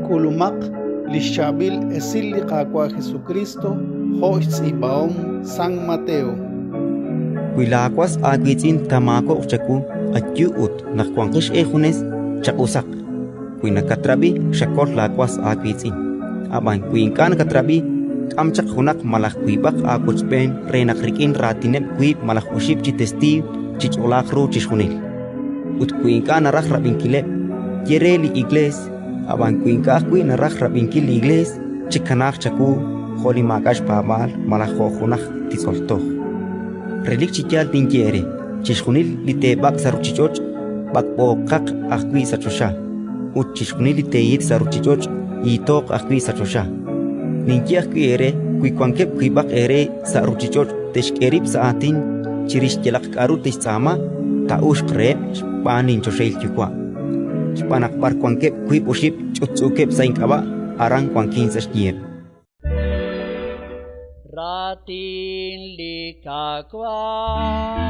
K'ulumaq li xchaab'il esil li Qaawa' Jesukriist jo' xtz'iib'ahom San Mateo. Wi laawas aawiitz'in taamaakob'q chawu, ayu ut, naq wanqex eejunes, chaq'usaq. Wi nakatrab'i, xakol laawas aawiitz'in. Ab'an wi ink'a' nakatrab'i, k'am chaq junaq malaj wiib'aq aawochb'een re naq rik'in raatineb' wiib' malaj oxib' chi testiiw chich'olaaq ru chixjunil. Ut wi ink'a' naraj rab'inkileb', ye re li Iklees; ab'an wi ink'a' ajwi' naraj rab'inkil li Iklees, chikanaaq chawu jo' li maak'a' xpaab'aal malaj jo' jun aj titz'ol toj. Relik chi yaal ninye eere: chixjunil li teeb'ak' sa' ruuchich'och', b'ak'b'ooqaq ajwi' sa' choxa; ut chixjunil li teehit sa' ruuchich'och', hiitooq ajwi' sa' choxa. Ninye ajwi' eere: wi wankeb' wiib'aq eere sa' ruuchich'och' te'xk'e rib' sa' aatin chirix yalaq k'aru te'xtz'aama, taa'uxq reheb' xb'aan linchoxahil Yuwa'. Xb'aan naq b'ar wankeb' wiib' oxib' ch'utch'uukeb' sa' ink'ab'a', aran wankin sa' xyiheb'. Raatin li Qaawa'.